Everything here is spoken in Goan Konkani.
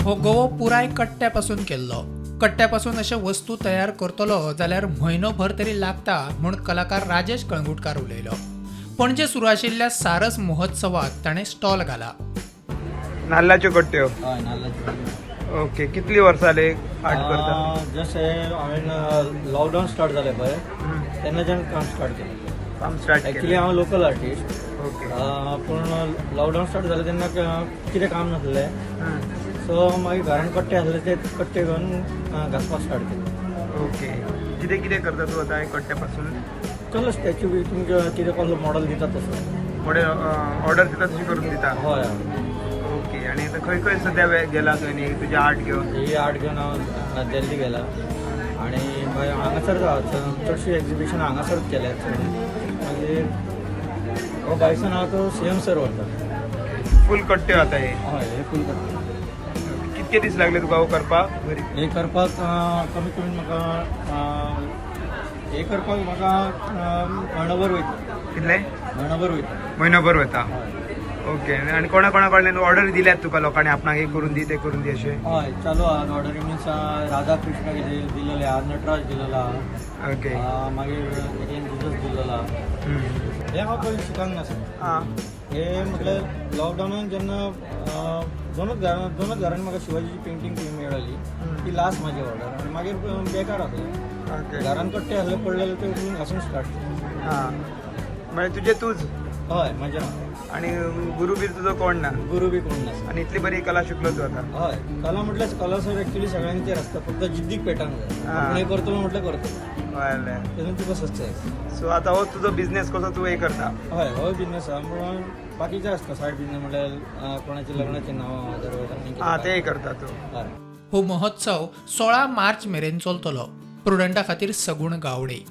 हो गवो पुराय कट्ट्या पासून केल्लो. कट्ट्या पासून अशे वस्तू तयार करतलो जाल्यार म्हयनोभर तरी लागता म्हूण कलाकार राजेश कळंगुटकार उलयलो. पणजे सुरू आशिल्ल्या सारस महोत्सवात ताणें स्टॉल घाला. नाल्लाच्यो कट्ट्यो? हय, नाल्लाच्यो. ओके, कितली वर्सां जाली आर्ट करता? जशें हांवें लॉकडावन स्टार्ट जालें पळय, तेन्नाच्यान काम स्टार्ट केलें. काम स्टार्ट एक्चुली केलें. हांव लोकल आर्टिस्ट. पूण लॉकडावन स्टार्ट जालें तेन्ना कितें काम नासलें, सो मागीर घरान कट्टे आसले, ते कट्टे घेवन घासपाक स्टार्ट केलें. ओके, कितें कितें करता तूं आतां हे कट्ट्या पासून? चलो, स्टॅच्यू बी तुमकां कितें कसलो मॉडल दिता तसो. फुडें ऑर्डर दिता तशी करून दिता? हय. ओके, आनी आतां खंय खंय सद्या गेला तुवें हे तुजें आर्ट घेवन? ही आर्ट घेवन हांव दिल्ली गेला आनी मागीर हांगासर चडशी एग्जिबिशन हांगासरच केल्या. मागीर हो बायसन आहा तो सीएम सर व्हरता. फूल कट्ट्यो आतां हे? हय, हे फूल कट्टे. कितके दीस लागले तुका हो करपाक बरी? हे करपाक कमीत कमी म्हाका हे करपाक म्हाका म्हयनोभर वयता. कितले? म्हयनोभर वयता. म्हयनोभर वता? हय. ओके, आनी कोणा कोणा कडल्यान ऑर्डर दिल्यात तुका लोकांनी, आपणाक हे करून दी, ते करून दी अशें? हय, चालू आहा ऑर्डरी. मिन्स राधा कृष्ण दिलेले आहा, नटराज दिलेलो आहा. मागीर एकल्यान जिजस दिलेलो आहा. हे हांव पयलीं शिकोंक नासलें. हे म्हटल्यार लॉकडावनान जेन्ना दोनच घरांनी म्हाका शिवाजीची पेंटींग ती मेळ्ळी, ती लास्ट म्हाजी ऑर्डर आनी मागीर बेकार आसलें. घरान कट्टे आसले पडलेले, ते उखलून घासून स्टार्ट केलें. हां, म्हणजे तुजे तूच? हय, म्हाज्या. आणि गुरु बीर तुजो कोण ना? गुरू बी कोण नासलो. आणि इतली बरी कला शिकलो तू आता. हय, कला म्हटल्यार कला सर एक्चुली सगळ्यांचेर आसता, फक्त जिद्दीक पेटांक जाय. आपूण हे करतलो म्हटल्यार करतलो. तेतून तुका सक्सेस. सो आता हो तुजो बिझनेस कसो तू हे करता? हय, हो बिझनेस आहा, पूण बाकीचे आसता सायड बिझनेस, म्हटल्यार कोणाचे लग्नाचे नांव अदरवायज आनी कितें. हा, तेय करता तू? हय. हो महोत्सव 16 मार्च मेरेन चलतलो. प्रुडंटा खातीर सगुण गावडे.